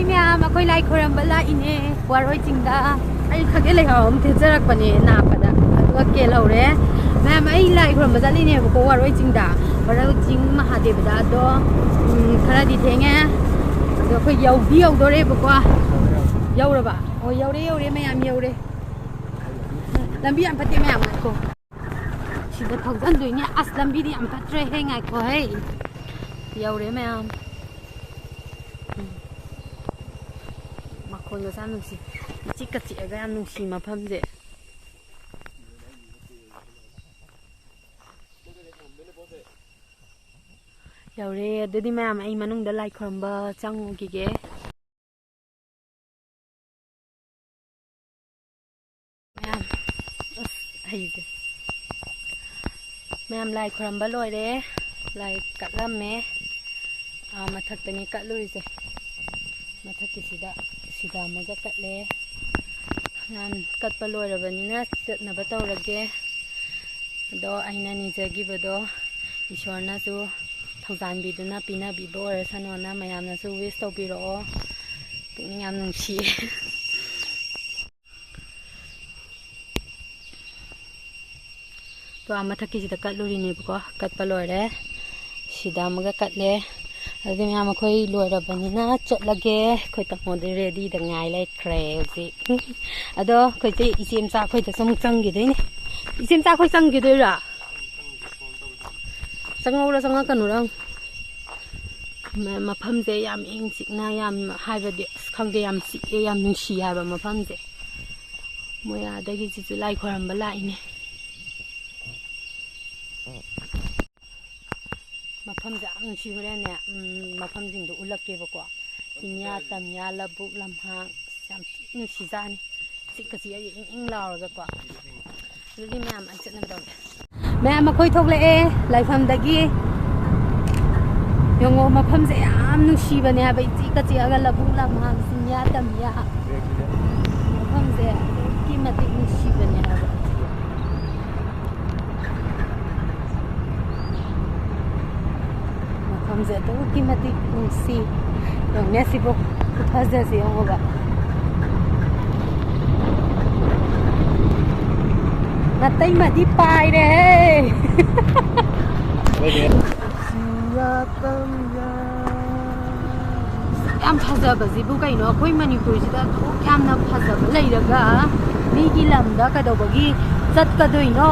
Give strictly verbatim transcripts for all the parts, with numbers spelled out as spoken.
ꯃꯌꯥꯝ, ꯑꯩꯈꯣꯏ ꯂꯥꯏ ꯈꯣꯏꯔꯝꯕ ꯂꯥꯛꯏꯅꯦ ꯋꯥꯔꯣꯏ ꯆꯤꯡꯗ꯫ ꯑꯩ ꯈꯥꯒꯦꯜ ꯂꯩꯍꯥꯎ ꯑꯃ ꯊꯦꯠꯆꯔꯛꯄꯅꯦ ꯅꯥꯞꯄꯗ, ꯑꯗꯨꯒ ꯀꯦꯜꯍꯧꯔꯦ꯫ ꯃꯌꯥꯝ, ꯑꯩ ꯂꯥꯏ ꯈꯣꯏꯔꯝꯕ ꯆꯠꯂꯤꯅꯦꯕꯀꯣ ꯋꯥꯔꯣꯏ ꯆꯤꯡꯗ꯫ ꯋꯥꯔꯣꯏ ꯆꯤꯡ ꯃꯍꯥꯗꯦꯕꯗ꯫ ꯑꯗꯣ ꯎꯝ, ꯈꯔꯗꯤ ꯊꯦꯡꯉꯦ꯫ ꯑꯗꯣ ꯑꯩꯈꯣꯏ ꯌꯧꯗꯤ ꯌꯧꯗꯣꯔꯦꯕꯀꯣ꯫ ꯌꯧꯔꯕ? ꯑꯣ, ꯌꯧꯔꯦ, ꯌꯧꯔꯦ, ꯃꯌꯥꯝ ꯌꯧꯔꯦ꯫ ꯂꯝꯕꯤ ꯌꯥꯝ ꯐꯠꯇꯦ ꯃꯌꯥꯝ, ꯉꯥꯏꯈꯣ꯫ ꯁꯤꯗ ꯊꯧꯖꯟꯗꯣꯏꯅꯦ꯫ ꯑꯁ, ꯂꯝꯕꯤꯗꯤ ꯌꯥꯝ ꯐꯠꯇ꯭ꯔꯦꯍꯦ, ꯉꯥꯏꯈꯣꯍꯦ꯫ ꯌꯧꯔꯦ ꯃꯌꯥꯝ꯫ ꯎꯝ꯫ ꯃꯈꯣꯟꯒꯁꯦ ꯌꯥꯝ ꯅꯨꯡꯁꯤ꯫ ꯏꯆꯤꯛꯀ ꯆꯤꯛꯑꯒ ꯌꯥꯝ ꯅꯨꯡꯁꯤ ꯃꯐꯝꯁꯦ꯫ ꯌꯧꯔꯦ꯫ ꯑꯗꯨꯗꯤ ꯃꯌꯥꯝ, ꯑꯩ ꯃꯅꯨꯡꯗ ꯂꯥꯏ ꯈꯨꯔꯨꯝꯕ ꯆꯪꯉꯨꯈꯤꯒꯦ꯫ ꯃꯌꯥꯝ, ꯑꯁ, ꯍꯩꯁꯦ꯫ ꯃꯌꯥꯝ, ꯂꯥꯏ ꯈꯨꯔꯨꯝꯕ ꯂꯣꯏꯔꯦ, ꯂꯥꯏ ꯀꯠꯂꯝꯃꯦ꯫ ꯑꯥ, ꯃꯊꯛꯇꯅꯤ ꯀꯠꯂꯨꯔꯤꯁꯦ꯫ ꯃꯊꯛꯀꯤꯁꯤꯗ, ꯁꯤꯗ ꯑꯃꯒ ꯀꯠꯂꯦ꯫ ꯃꯌꯥꯝ, ꯀꯠꯄ ꯂꯣꯏꯔꯕꯅꯤꯅ ꯆꯠꯅꯕ ꯇꯧꯔꯒꯦ꯫ ꯑꯗꯣ ꯑꯩꯅ ꯅꯤꯖꯈꯤꯕꯗꯣ ꯏꯁꯣꯔꯅꯁꯨ ꯊꯧꯖꯥꯟꯕꯤꯗꯨꯅ ꯄꯤꯅꯕꯤꯕ ꯑꯣꯏꯔꯁꯅꯣꯅ ꯃꯌꯥꯝꯅꯁꯨ wish ꯇꯧꯕꯤꯔꯛꯑꯣ꯫ ꯄꯨꯛꯅꯤꯡ ꯌꯥꯝ ꯅꯨꯡꯁꯤꯌꯦ꯫ ꯇꯣ, ꯑꯥ ꯃꯊꯛꯀꯤꯁꯤꯗ ꯀꯠꯂꯨꯔꯤꯅꯦꯕꯀꯣ, ꯀꯠꯄ ꯂꯣꯏꯔꯦ꯫ ꯁꯤꯗ ꯑꯃꯒ ꯀꯠꯂꯦ꯫ ꯑꯗꯨꯗꯤ ꯃꯌꯥꯝ, ꯑꯩꯈꯣꯏ ꯂꯣꯏꯔꯕꯅꯤꯅ ꯆꯠꯂꯒꯦ꯫ ꯑꯩꯈꯣꯏ ꯇꯥꯃꯣꯗꯤ readyꯗ ꯉꯥꯏ ꯂꯩꯈ꯭ꯔꯦ ꯍꯧꯖꯤꯛ꯫ ꯑꯗꯣ ꯑꯩꯈꯣꯏꯁꯦ ꯏꯆꯦ ꯃꯆꯥ ꯑꯩꯈꯣꯏꯗꯁꯨ ꯑꯃꯨꯛ ꯆꯪꯈꯤꯗꯣꯏꯅꯦ꯫ ꯏꯆꯦ ꯃꯆꯥ ꯑꯩꯈꯣꯏ ꯆꯪꯈꯤꯗꯣꯏꯔꯥ? ꯆꯪꯍꯧꯔ ꯆꯪꯉꯛꯀꯅꯨꯔꯪ꯫ ꯃ-, ꯃꯐꯝꯁꯦ ꯌꯥꯝ ꯏꯪ ꯆꯤꯛꯅ, ꯌꯥꯝ, ꯍꯥꯏꯕꯗꯤ, ꯑꯁ, ꯈꯪꯗꯦ, ꯌꯥꯝ ꯆꯤꯛꯑꯦ, ꯌꯥꯝ ꯅꯨꯡꯁꯤ ꯍꯥꯏꯕ ꯃꯐꯝꯁꯦ꯫ ꯃꯣꯏ ꯑꯥꯗꯒꯤ ꯆꯤꯆꯨ ꯂꯥꯏ ꯈꯣꯏꯔꯝꯕ ꯂꯥꯛꯏꯅꯦ꯫ ꯃꯐꯝꯁꯦ ꯌꯥꯝ ꯅꯨꯡꯁꯤ꯫ ꯍꯣꯔꯦꯟꯅꯦ, ꯎꯝ, ꯃꯐꯝꯁꯤꯡꯗꯣ ꯎꯠꯂꯛꯀꯦꯕꯀꯣ꯫ ꯆꯤꯡꯌꯥ, ꯇꯝꯌꯥ, ꯂꯧꯕꯨꯛ, ꯂꯝꯍꯥꯡ, ꯑꯁ, ꯌꯥꯝ ꯊꯤ ꯅꯨꯡꯁꯤꯖꯥꯠꯅꯤ꯫ ꯆꯤꯛꯀ ꯆꯤꯛꯑꯒ ꯏꯪ ꯏꯪ ꯂꯥꯎꯔꯒꯀꯣ꯫ ꯑꯗꯨꯗꯤ ꯃꯌꯥꯝ, ꯑꯩ ꯆꯠꯅꯕ ꯇꯧꯔꯒꯦ꯫ ꯃꯌꯥꯝ, ꯑꯩꯈꯣꯏ ꯊꯣꯛꯂꯛꯑꯦ ꯂꯥꯏꯐꯝꯗꯒꯤ꯫ ꯌꯦꯡꯉꯣ, ꯃꯐꯝꯁꯦ ꯌꯥꯝ ꯅꯨꯡꯁꯤꯕꯅꯦ ꯍꯥꯏꯕ, ꯏꯆꯤꯛꯀ ꯆꯤꯛꯑꯒ ꯂꯧꯕꯨꯛ ꯂꯝꯍꯥꯡ, ꯆꯤꯡꯌꯥ ꯇꯝꯌꯥ꯫ ꯃꯐꯝꯁꯦ ꯑꯗꯨꯛꯀꯤ ꯃꯇꯤꯛ ꯅꯨꯡꯁꯤꯕꯅꯦ ꯍꯥꯏꯕ꯫ ꯃꯐꯝꯁꯦ ꯑꯗꯨꯛꯀꯤ ꯃꯇꯤꯛ ꯅꯨꯡꯁꯤ꯫ ꯌꯦꯡꯉꯨꯅꯦ ꯁꯤꯕꯨ꯫ ꯐꯖꯁꯦ ꯌꯦꯡꯉꯣꯕ꯫ ꯅꯇꯩꯃꯗꯤ ꯄꯥꯏꯔꯦꯍꯦ꯫ ꯌꯥꯝ ꯐꯖꯕꯁꯤꯕꯨ ꯀꯩꯅꯣ? ꯑꯩꯈꯣꯏ ꯃꯅꯤꯄꯨꯔꯁꯤꯗ ꯑꯗꯨꯛ ꯌꯥꯝꯅ ꯐꯖꯕ ꯂꯩꯔꯒ ꯃꯤꯒꯤ ꯂꯝꯗ ꯀꯩꯗꯧꯕꯒꯤ ꯆꯠꯀꯗꯣꯏꯅꯣ?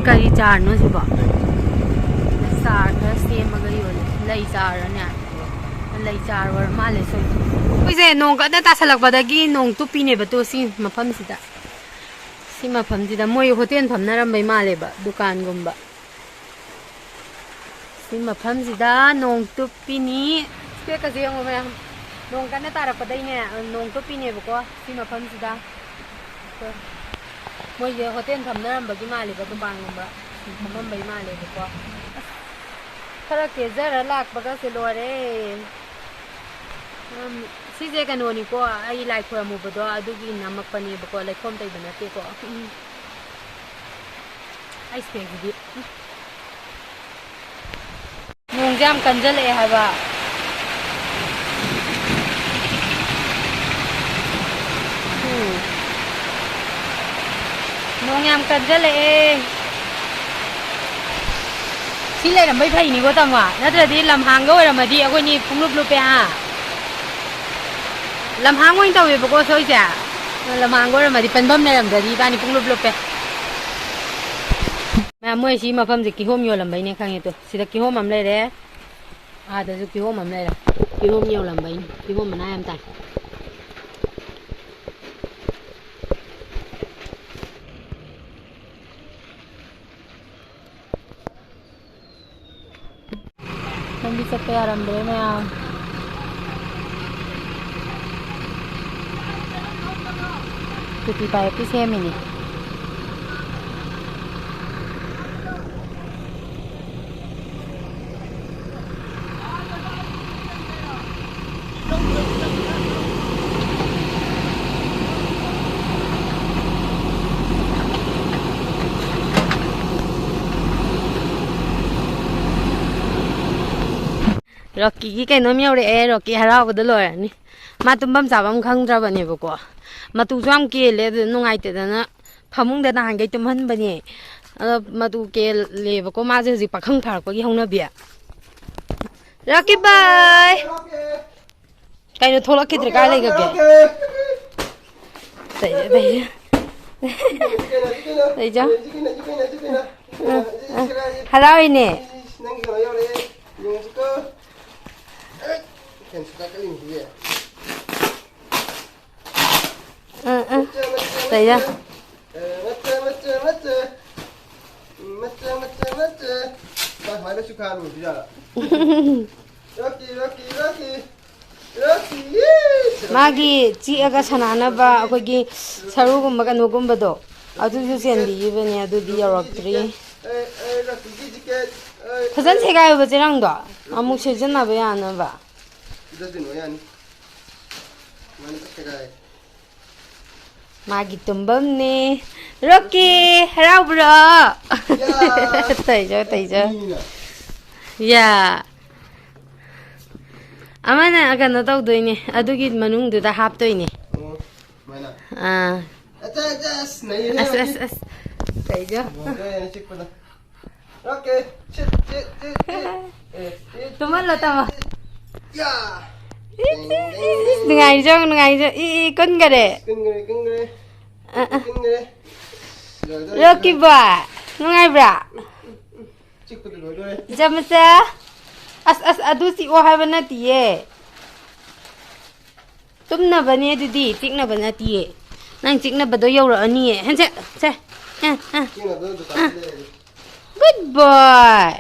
ꯀꯔꯤ ꯆꯥꯔꯅꯣ ꯁꯤꯕꯣ? ꯆꯥꯔ ꯈꯔ ꯁꯦꯝꯃꯒ ꯌꯣꯜꯂꯦ꯫ ꯂꯩ ꯆꯥꯔꯅꯦ? ꯂꯩ ꯆꯥꯔ ꯑꯣꯏꯔ ꯃꯥꯜꯂꯦ ꯁꯣꯏꯗ꯫ ꯑꯩꯈꯣꯏꯁꯦ ꯅꯣꯡ ꯀꯟꯅ ꯇꯥꯁꯜꯂꯛꯄꯗꯒꯤ ꯅꯣꯡ ꯇꯨꯞꯄꯤꯅꯦꯕ ꯇꯣ ꯁꯤ ꯃꯐꯝꯁꯤꯗ꯫ ꯁꯤ ꯃꯐꯝꯁꯤꯗ ꯃꯣꯏ ꯍꯣꯇꯦꯜ ꯐꯝꯅꯔꯝꯕꯩ ꯃꯥꯜꯂꯦꯕ, ꯗꯨꯀꯥꯟꯒꯨꯝꯕ꯫ ꯁꯤ ꯃꯐꯝꯁꯤꯗ ꯅꯣꯡ ꯇꯨꯞꯄꯤꯅꯤ꯫ ꯏꯁꯄꯦꯛꯀꯁꯦ ꯌꯦꯡꯉꯣ ꯃꯌꯥꯝ, ꯅꯣꯡ ꯀꯟꯅ ꯇꯥꯔꯛꯄꯗꯩꯅꯦ, ꯅꯣꯡ ꯇꯨꯞꯄꯤꯅꯦꯕꯀꯣ ꯁꯤ ꯃꯐꯝꯁꯤꯗ꯫ ꯃꯣꯏꯁꯦ ꯍꯣꯇꯦꯜ ꯐꯝꯅꯔꯝꯕꯒꯤ ꯃꯥꯜꯂꯦꯕ, ꯗꯨꯀꯥꯟꯒꯨꯝꯕ ꯐꯝꯃꯝꯕꯩ ꯃꯥꯜꯂꯦꯕꯀꯣ꯫ ꯑꯁ, ꯈꯔ ꯀꯦꯖꯔ ꯂꯥꯛꯄꯒꯁꯦ ꯂꯣꯏꯔꯦ꯫ ꯎꯝ, ꯁꯤꯁꯦ ꯀꯩꯅꯣꯅꯤꯀꯣ, ꯑꯩ ꯂꯥꯏ ꯈꯣꯏꯔꯝꯃꯨꯕꯗꯣ ꯑꯗꯨꯒꯤ ꯅꯝꯃꯛꯄꯅꯦꯕꯀꯣ, ꯂꯩꯈꯣꯝ ꯇꯩꯕ ꯅꯠꯇꯦꯀꯣ꯫ ꯎꯝ꯫ ꯑꯩ ꯏꯁꯄꯦꯛꯁꯤꯗꯤ꯫ ꯅꯣꯡꯁꯦ ꯌꯥꯝ ꯀꯟꯖꯜꯂꯛꯑꯦ ꯍꯥꯏꯕ꯫ ꯎꯝ꯫ ꯅꯣꯡ ꯌꯥꯝ ꯀꯟꯖꯜꯂꯛꯑꯦ꯫ ꯁꯤ ꯂꯩꯔꯝꯕꯩ ꯐꯩꯅꯤꯀꯣ ꯇꯥꯃꯣ, ꯅꯠꯇ꯭ꯔꯗꯤ ꯂꯝꯍꯥꯡꯒ ꯑꯣꯏꯔꯝꯃꯗꯤ ꯑꯩꯈꯣꯏꯅꯤ ꯄꯨꯡꯂꯨꯞ ꯂꯨꯞꯄꯦ ꯍꯥ꯫ ꯂꯝꯍꯥꯡ ꯑꯣꯏꯅ ꯇꯧꯋꯦꯕꯀꯣ ꯁꯣꯏꯁꯦ꯫ ꯂꯝꯍꯥꯡꯒ ꯑꯣꯏꯔꯝꯃꯗꯤ ꯄꯟꯐꯝ ꯂꯩꯔꯝꯗ꯭ꯔꯗꯤ ꯏꯕꯥꯅꯤ ꯄꯨꯡꯂꯨꯞ ꯂꯨꯞꯄꯦ꯫ ꯃꯌꯥꯝ, ꯃꯣꯏ ꯁꯤ ꯃꯐꯝꯁꯦ ꯀꯤꯍꯣꯝ ꯌꯣꯜꯂꯝꯕꯩꯅꯦ ꯈꯪꯉꯦ ꯇꯨ꯫ ꯁꯤꯗ ꯀꯤꯍꯣꯝ ꯑꯃ ꯂꯩꯔꯦ꯫ ꯑꯥꯗꯁꯨ ꯀꯤꯍꯣꯝ ꯑꯃ ꯂꯩꯔꯦ꯫ ꯀꯤꯍꯣꯝ ꯌꯣꯜꯂꯝꯕꯩꯅꯦ꯫ ꯀꯤꯍꯣꯝ ꯃꯅꯥ ꯌꯥꯝ ꯇꯥꯏ꯫ ꯂꯝꯕꯤ ꯆꯠꯄ ꯌꯥꯔꯝꯗ꯭ꯔꯦ ꯃꯌꯥꯝ꯫ ꯇꯨꯇꯤ ꯄꯥꯏꯞꯀꯤ ꯁꯦꯝꯃꯤꯅꯤ꯫ ꯔꯣꯛꯀꯤꯒꯤ ꯀꯩꯅꯣꯝ ꯌꯧꯔꯛꯑꯦ꯫ ꯔꯣꯛꯀꯤ ꯍꯔꯥꯎꯕꯗ ꯂꯣꯏꯔꯅꯤ꯫ ꯃꯥ ꯇꯨꯝꯐꯝ ꯆꯥꯐꯝ ꯈꯪꯗ꯭ꯔꯕꯅꯦꯕꯀꯣ꯫ ꯃꯇꯨꯁꯨ ꯌꯥꯝ ꯀꯦꯜꯂꯦ, ꯑꯗꯨ ꯅꯨꯡꯉꯥꯏꯇꯦꯗꯅ ꯐꯃꯨꯡꯗ ꯅꯍꯥꯟꯈꯩ ꯇꯨꯝꯍꯟꯕꯅꯦ꯫ ꯑꯗꯣ ꯃꯇꯨ ꯀꯦꯜꯂꯦꯕꯀꯣ꯫ ꯃꯥꯁꯦ ꯍꯧꯖꯤꯛ ꯄꯥꯈꯪ ꯐꯥꯔꯛꯄꯒꯤ ꯍꯧꯅꯕꯤ꯫ ꯔꯣꯛꯀꯤ ꯕꯥꯏ꯫ ꯀꯩꯅꯣ ꯊꯣꯛꯂꯛꯈꯤꯗ꯭ꯔꯦ? ꯀꯥꯏ ꯂꯩꯈ꯭ꯔꯒꯦ? ꯇꯩꯖ, ꯇꯩꯖ꯫ ꯇꯩꯖ꯫ ꯎꯝ, ꯎꯝ꯫ ꯍꯔꯥꯎꯏꯅꯦ꯫ ꯎꯝ, ꯎꯝ꯫ ꯇꯩꯖ꯫ ꯃꯥꯒꯤ ꯆꯤꯛꯑꯒ ꯁꯥꯟꯅꯅꯕ ꯑꯩꯈꯣꯏꯒꯤ ꯁꯔꯨꯒꯨꯝꯕ ꯀꯩꯅꯣꯒꯨꯝꯕꯗꯣ, ꯑꯗꯨꯁꯨ ꯆꯦꯟꯕꯤꯈꯤꯕꯅꯦ, ꯑꯗꯨꯗꯤ ꯌꯧꯔꯛꯇ꯭ꯔꯤ꯫ ꯐꯖꯅ ꯁꯦꯒꯥꯏꯌꯨꯕ ꯆꯦꯔꯪꯗꯣ, ꯑꯃꯨꯛ ꯁꯤꯖꯤꯟꯅꯕ ꯌꯥꯅꯕ꯫ ꯃꯥꯒꯤ ꯇꯨꯝꯐꯝꯅꯦ꯫ ꯔꯣꯛꯀꯤ, ꯍꯔꯥꯎꯕ꯭ꯔꯣ? ꯌꯥ꯫ ꯇꯩꯖꯧ, ꯇꯩꯖꯧ꯫ ꯃꯤꯅ꯫ ꯌꯥ꯫ ꯑꯃꯅ ꯀꯩꯅꯣ ꯇꯧꯗꯣꯏꯅꯦ, ꯑꯗꯨꯒꯤ ꯃꯅꯨꯡꯗꯨꯗ ꯍꯥꯞꯇꯣꯏꯅꯦ꯫ ꯑꯣ, ꯁꯨꯃꯥꯏꯅ꯫ ꯑꯥ꯫ ꯑꯁ, ꯑꯁ, ꯑꯁ, ꯅꯩꯔꯦ, ꯑꯁ, ꯔꯣꯛꯀꯤ꯫ ꯑꯁ, ꯑꯁ꯫ ꯇꯩꯖꯧ꯫ ꯂꯣꯏꯔꯦ, ꯆꯤꯛꯄꯗ꯫ ꯔꯣꯛꯀꯤ, ꯁꯤꯠ, ꯁꯤꯠ, ꯁꯤꯠ, ꯁꯤꯠ꯫ ꯑꯦ, ꯁꯤꯠ, ꯇꯨꯝꯍꯜꯂꯣ, ꯁꯤꯠ, ꯇꯥꯃꯣ꯫ ꯁꯤꯠ꯫ ꯌꯥ! ꯏꯁ, ꯏꯁ, ꯏꯁ, ꯏꯁ, ꯅꯨꯡꯉꯥꯏꯖꯧ, ꯅꯨꯡꯉꯥꯏꯖꯧ꯫ E, E, ꯀꯨꯟꯈꯔꯦ꯫ ꯀꯨꯟꯈꯔꯦ, ꯀꯨꯟꯈꯔꯦ꯫ ꯑ, ꯑ꯫ ꯀꯨꯟꯈꯔꯦ꯫ ꯂꯣꯏꯗꯧꯔꯦ꯫ ꯔꯣꯛꯀꯤ ꯕꯣꯏ, ꯅꯨꯡꯉꯥꯏꯕ꯭ꯔꯥ? ꯆꯤꯛꯄꯗ ꯂꯣꯏꯗꯣꯔꯦ꯫ ꯏꯆꯥ ꯃꯆꯥ꯫ ꯑꯁ, ꯑꯁ, ꯑꯗꯨ ꯆꯤꯛꯑꯣ ꯍꯥꯏꯕ ꯅꯠꯇꯤꯌꯦ꯫ ꯇꯨꯝꯅꯕꯅꯦ ꯑꯗꯨꯗꯤ, ꯆꯤꯛꯅꯕ ꯅꯠꯇꯤꯌꯦ꯫ ꯅꯪ ꯆꯤꯛꯅꯕꯗꯣ ꯌꯧꯔꯛꯑꯅꯤꯌꯦ꯫ ꯍꯦꯟꯁꯦ, ꯁꯦ꯫ ꯑ, ꯑ, ꯆꯤꯛꯅꯕꯗꯣ ꯑꯗꯨ ꯑ꯫ ꯇꯥꯛꯁꯤꯜꯂꯦ ꯑꯩꯗꯤ꯫ Good boy꯫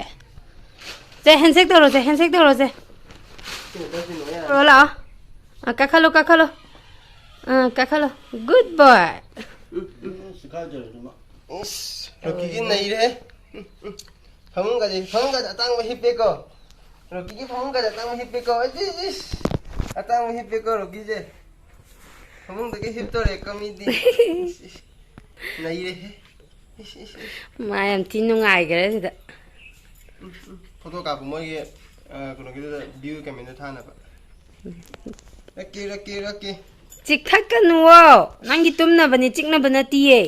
ꯁꯦ, handshake ꯇꯧꯔꯣ, ꯁꯦ, handshake ꯇꯧꯔꯣ, ꯁꯦ꯫ ꯁꯤꯅ ꯇꯧꯁꯤꯟꯅꯕ ꯌꯥꯔꯦ꯫ ꯇꯧꯔꯣ, ꯂꯥꯛꯑꯣ꯫ ꯑ, ꯀꯥꯈꯠꯂꯣ, ꯀꯥꯈꯠꯂꯣ꯫ ꯑ, ꯀꯥꯈꯠꯂꯣ꯫ Good boy꯫ ꯎꯝ, ꯎꯝ꯫ ꯏꯁ, ꯔꯣꯛꯀꯤꯒꯤ ꯅꯩꯔꯦꯍꯦ꯫ ꯎꯝ, ꯎꯝ꯫ ꯐꯃꯨꯡꯒꯁꯦ, ꯐꯃꯨꯡꯒꯁꯦ ꯑꯇꯥꯡꯕ ꯍꯤꯞꯄꯦꯀꯣ꯫ ꯔꯣꯛꯀꯤꯒꯤ ꯐꯃꯨꯡꯒꯁꯦ ꯑꯇꯥꯡꯕ ꯍꯤꯞꯄꯦꯀꯣ꯫ ꯏꯁ, ꯏꯁ, ꯏꯁ꯫ ꯑꯇꯥꯡꯕ ꯍꯤꯞꯄꯦꯀꯣ, ꯔꯣꯛꯀꯤꯁꯦ꯫ ꯐꯃꯨꯡꯗꯒꯤ ꯍꯤꯞꯇꯣꯔꯦꯀꯣ, ꯃꯤꯗꯤ꯫ ꯏꯁ, ꯏꯁ꯫ ꯅꯩꯔꯦꯍꯦ꯫ ꯏꯁ, ꯏꯁ, ꯏꯁ꯫ ꯃꯥ ꯌꯥꯝ ꯊꯤ ꯅꯨꯡꯉꯥꯏꯈ꯭ꯔꯦ ꯁꯤꯗ꯫ ꯎꯝ, ꯎꯝ꯫ ꯐꯣꯇꯣ ꯀꯥꯞꯄ ꯃꯣꯏꯒꯤ ꯑ, ꯀꯩꯅꯣꯒꯤꯗꯨꯗ ꯚ꯭ꯌꯨ ꯀꯃꯦꯟꯗ ꯊꯥꯅꯕ꯫ ꯔꯛꯀꯦ, ꯔꯛꯀꯦ, ꯔꯛꯀꯦ꯫ ꯆꯤꯛꯊꯠꯀꯅꯨꯋꯣ꯫ ꯅꯪꯒꯤ ꯇꯨꯝꯅꯕꯅꯤ, ꯆꯤꯛꯅꯕ ꯅꯠꯇꯤꯌꯦ꯫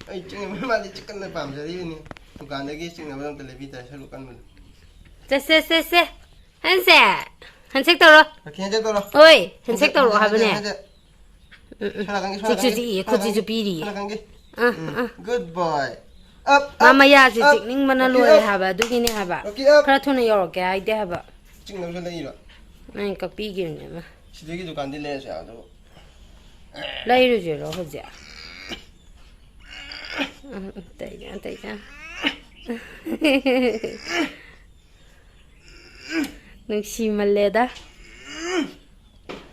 ꯑꯩ ꯆꯤꯛꯅꯕ ꯃꯥꯗꯤ ꯆꯤꯛꯀꯟꯅ ꯄꯥꯝꯖꯔꯤꯕꯅꯤ꯫ ꯗꯨꯀꯥꯟꯗꯒꯤ ꯆꯤꯛꯅꯕ ꯑꯝꯇ ꯂꯩꯕꯤꯗ꯭ꯔꯦ, ꯁꯔꯨꯛ ꯀꯟꯕꯗꯣ꯫ ꯆꯦ, ꯆꯦ, ꯆꯦ, ꯆꯦ꯫ ꯍꯦꯟꯁꯦ꯫ ꯍꯦꯟꯁꯦꯛ ꯇꯧꯔꯣ꯫ ꯔꯛꯀꯦ, ꯍꯦꯟꯁꯦꯛ ꯇꯧꯔꯣ꯫ ꯑꯣꯏ, ꯍꯦꯟꯁꯦꯛ ꯍꯦꯟꯁꯦꯛ, ꯇꯧꯔꯣ ꯍꯦꯟꯁꯦꯛ, ꯍꯥꯏꯕꯅꯦ꯫ ꯍꯦꯟꯁꯦꯛ꯫ ꯎꯝ, ꯎꯝ꯫ ꯁꯣꯝ ꯅꯥꯀꯟꯒꯤ, ꯁꯣꯝ ꯆꯤꯛꯁꯨ ꯅꯥꯀꯟꯒꯤ, ꯆꯤꯛꯏꯌꯦ, ꯁꯣꯝ ꯈꯨꯠꯁꯤꯁꯨ ꯅꯥꯀꯟꯒꯤ, ꯄꯤꯔꯤꯌꯦ꯫ ꯁꯣꯝ ꯅꯥꯀꯟꯒꯤ꯫ ꯑꯥ, ꯎꯝ꯫ ꯑꯥ꯫ Good boy꯫ Up, ꯃꯥ up, ꯃꯌꯥꯁꯦ up꯫ ꯆꯤꯛꯅꯤꯡꯕꯅ ꯔꯛꯀꯦ, ꯂꯣꯏꯔꯦ up꯫ ꯍꯥꯏꯕ, ꯑꯗꯨꯒꯤꯅꯦ ꯍꯥꯏꯕ꯫ ꯔꯛꯀꯦ, up꯫ ꯈꯔ ꯊꯨꯅ ꯌꯧꯔꯛꯀꯦ ꯍꯥꯏꯗꯦ ꯍꯥꯏꯕ꯫ ꯆꯤꯛꯅꯕꯁꯨ ꯂꯩꯔꯣ? ꯑꯩꯅ ꯀꯛꯄꯤꯈꯤꯕꯅꯦ ꯑꯃ꯫ ꯁꯤꯗꯒꯤ ꯗꯨꯀꯥꯟꯗꯤ ꯂꯩꯔꯁꯨ ꯌꯥꯗꯕ꯫ ꯂꯩꯔꯨꯁꯤꯔꯣ ꯍꯧꯖꯤꯛ? ꯎꯝ, ꯎꯝ, ꯇꯩꯖꯥ, ꯇꯩꯖꯥ꯫ ꯅꯨꯡꯁꯤꯃꯜꯂꯦꯗ꯫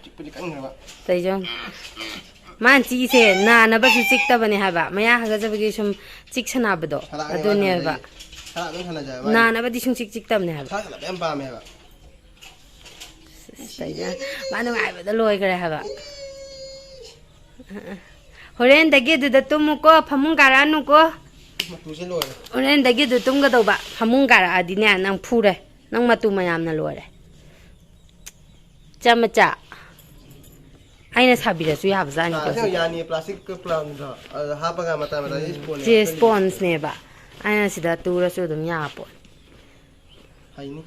ꯆꯤꯛꯄꯗꯤ ꯀꯟꯈ꯭ꯔꯕ꯫ ꯇꯩꯖꯥ꯫ ꯃꯥꯅ ꯆꯤꯛꯏꯁꯦ ꯅꯥꯅꯕꯁꯨ ꯆꯤꯛꯇꯕꯅꯦ ꯍꯥꯏꯕ꯫ ꯃꯌꯥ ꯍꯥꯒꯠꯆꯕꯒꯤ ꯁꯨꯝ ꯆꯤꯛ ꯁꯥꯟꯅꯕꯗꯣ꯫ ꯁꯂꯥꯛꯅꯦ ꯃꯥꯅ ꯑꯗꯨꯅꯦꯕ꯫ ꯁꯥꯟꯅꯖꯩꯁꯦ꯫ ꯁꯂꯥꯛ ꯑꯗꯨꯝ ꯁꯥꯟꯅꯖꯩ ꯍꯥꯏꯕ ꯃꯥꯅ꯫ ꯅꯥꯅꯕꯗꯤ ꯁꯨꯡꯆꯤꯛ ꯆꯤꯛꯇꯕꯅꯦ ꯍꯥꯏꯕ꯫ ꯁꯂꯥꯛ ꯁꯥꯟꯅꯕ ꯌꯥꯝ ꯄꯥꯝꯃꯦ ꯍꯥꯏꯕ꯫ ꯑꯁ, ꯇꯩꯖꯥ꯫ ꯃꯥ ꯅꯨꯡꯉꯥꯏꯕꯗ ꯂꯣꯏꯈ꯭ꯔꯦ ꯍꯥꯏꯕ꯫ ꯍꯣꯔꯦꯟꯗꯒꯤ ꯑꯗꯨꯗ ꯇꯨꯝꯃꯨꯀꯣ, ꯐꯃꯨꯡ ꯀꯥꯔꯛꯑꯅꯨꯀꯣ꯫ ꯃꯇꯨꯁꯦ ꯂꯣꯏꯔꯦ꯫ ꯍꯣꯔꯦꯟꯗꯒꯤ ꯑꯗꯨ ꯇꯨꯝꯒꯗꯧꯕ꯫ ꯐꯃꯨꯡ ꯀꯥꯔꯛꯑꯗꯤꯅꯦ, ꯅꯪ ꯐꯨꯔꯦ꯫ ꯅꯪ ꯃꯇꯨ ꯃꯌꯥꯝꯅ ꯂꯣꯏꯔꯦ꯫ ꯆꯃꯆꯥ꯫ ꯑꯩꯅ ꯁꯥꯕꯤꯔꯁꯨ ꯌꯥꯕꯖꯥꯠꯅꯤꯀꯣ ꯑꯥ, ꯑꯁꯦꯡꯕ ꯁꯤꯗꯤ꯫ ꯌꯥꯅꯤ, plastic ꯀ ꯄ꯭ꯂꯥꯟꯗꯣ, ꯑꯗ ꯍꯥꯞꯄꯒ ꯃꯇꯥꯏ ꯃꯇꯥꯏꯗ ꯎꯝ, spoon ꯁꯤ ꯌꯥꯎꯔꯛꯀꯅꯤ꯫ Spongeꯅꯦꯕ꯫ ꯑꯩꯅ ꯁꯤꯗ ꯇꯨꯔꯁꯨ ꯑꯗꯨꯝ ꯌꯥꯄꯣꯠ꯫ ꯍꯩꯅꯤ꯫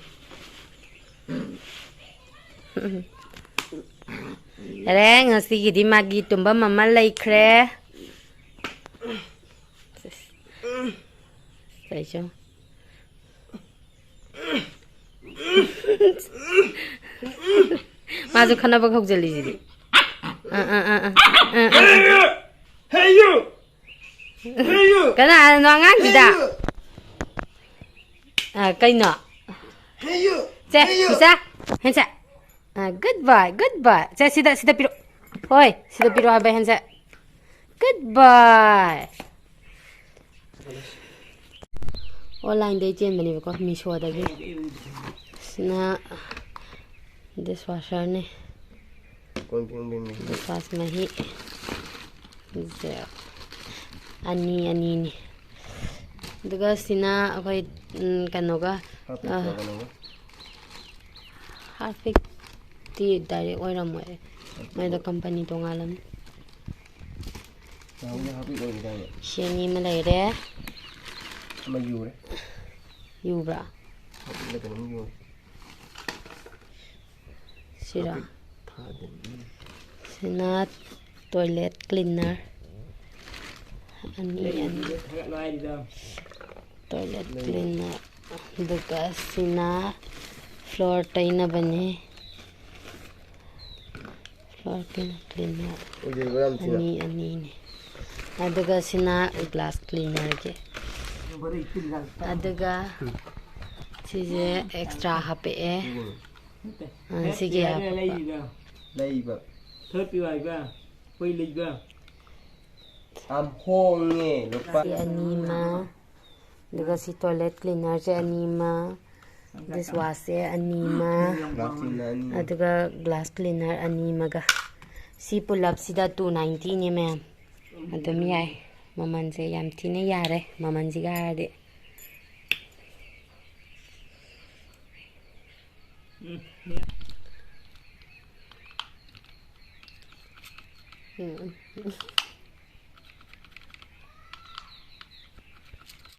ꯌꯥꯔꯦ, ꯉꯁꯤꯒꯤꯗꯤ ꯃꯥꯒꯤ ꯇꯨꯝꯐꯝ ꯑꯃ ꯂꯩꯈ꯭ꯔꯦ꯫ ꯀꯩꯁꯨ꯫ ꯃꯥꯁꯨ ꯈꯠꯅꯕ ꯍꯧꯖꯤꯜꯂꯤꯁꯤꯗꯤ꯫ ꯑꯥ, ꯑꯥ, ꯑꯥ, ꯑꯥ꯫ ꯑꯥ, ꯑꯥ, ꯑꯥ꯫ Hey, you! Hey, you! ꯀꯅꯥꯅꯣ ꯑꯉꯥꯡꯁꯤꯗ? Hey, you! ꯑꯥ, ꯀꯩꯅꯣ? Hey, you! Say, Hey, you! ꯄꯤꯁꯥ, ꯍꯦꯟꯁꯦ꯫ ꯑꯥ, good boy, good boy. ꯁꯦ, ꯁꯤꯗ, ꯁꯤꯗ ꯄꯤꯔꯛꯑꯣ꯫ ꯍꯣꯏ, ꯁꯤꯗ ꯄꯤꯔꯛꯑꯣ ꯍꯥꯏꯕ, ꯍꯦꯟꯁꯦ꯫ Good boy. Onlineꯗꯩ ꯆꯦꯟꯕꯅꯦꯕꯀꯣ, Meeshoꯗꯒꯤ꯫ ꯁꯤꯅ dishwasherꯅꯦ꯫ ꯀꯣꯟ ꯐꯦꯡꯕꯩ ꯃꯍꯤ꯫ Dishwash ꯃꯍꯤ꯫ ꯁꯦ, ꯑꯅꯤ, ꯑꯅꯤꯅꯤ꯫ ꯑꯗꯨꯒ ꯁꯤꯅ ꯑꯩꯈꯣꯏ, ꯎꯝ, ꯀꯩꯅꯣꯒ, ꯍꯥꯞꯄ ꯑ, ꯀꯩꯅꯣꯒ꯫ Harpicꯇꯤ direct ꯑꯣꯏꯔꯝꯃꯣꯏ, ꯃꯣꯏꯗꯣ company ꯇꯣꯉꯥꯜꯂꯝꯅꯤ꯫ ꯅꯍꯥꯟꯃꯨꯛꯅ Harpic ꯑꯣꯏꯈꯤꯗꯥꯏꯅꯦ? ꯁꯤ ꯑꯅꯤ ꯑꯃ ꯂꯩꯔꯦ꯫ ꯑꯃ ꯌꯨꯔꯦ꯫ ꯌꯨꯕ꯭ꯔꯥ? Harpicꯂ ꯀꯩꯅꯣꯝ ꯌꯨꯔꯦ꯫ ꯁꯤꯔꯥ? ꯐꯥꯗꯦ꯫ ꯁꯤꯅ toilet cleaner꯫ ꯑꯅꯤ ꯑꯅꯤ꯫ Toilet cleaner꯫ ꯑꯗꯨꯒ ꯁꯤꯅ floor ꯇꯩꯅꯕꯅꯤ꯫ Floor cleaner꯫ ꯑꯣꯏꯖꯩꯕ ꯌꯥꯝ ꯊꯤꯅ꯫ ꯑꯅꯤ ꯑꯅꯤꯅꯤ꯫ ꯑꯗꯨꯒ ꯁꯤꯅ glass cleanerꯒꯤ꯫ ꯑꯗꯨꯒ ꯁꯤꯁꯦ extra ꯍꯥꯞꯄꯛꯑꯦ꯫ ꯑ, ꯁꯤꯒꯤ ꯍꯥꯞꯄꯛꯄ꯫ ꯂꯩꯕ꯫ ꯊꯣꯠꯄꯤ ꯋꯥꯏꯕ꯫ ꯑꯩꯈꯣꯏ ꯂꯩꯕ꯫ ꯌꯥꯝ ꯍꯣꯡꯉꯦ, ꯂꯨꯄꯥ꯫ ꯁꯤ ꯑꯅꯤ ꯑꯃ, ꯑꯗꯨꯒ ꯁꯤ toilet cleanerꯁꯦ ꯑꯅꯤ ꯑꯃ, dishwashꯁꯦ ꯑꯅꯤ ꯑꯃ, Glass cleaner ꯑꯅꯤ꯫ ꯑꯗꯨꯒ glass cleaner ꯑꯅꯤ ꯑꯃꯒ꯫ ꯁꯤ ꯄꯨꯂꯞꯁꯤꯗ two ninetyꯅꯦ ꯃꯌꯥꯝ꯫ ꯑꯗꯨꯝ ꯌꯥꯏ꯫ ꯃꯃꯜꯁꯦ ꯌꯥꯝ ꯊꯤꯅ ꯌꯥꯔꯦ, ꯃꯃꯜꯁꯤꯒ ꯍꯥꯏꯔꯗꯤ꯫ ꯎꯝ꯫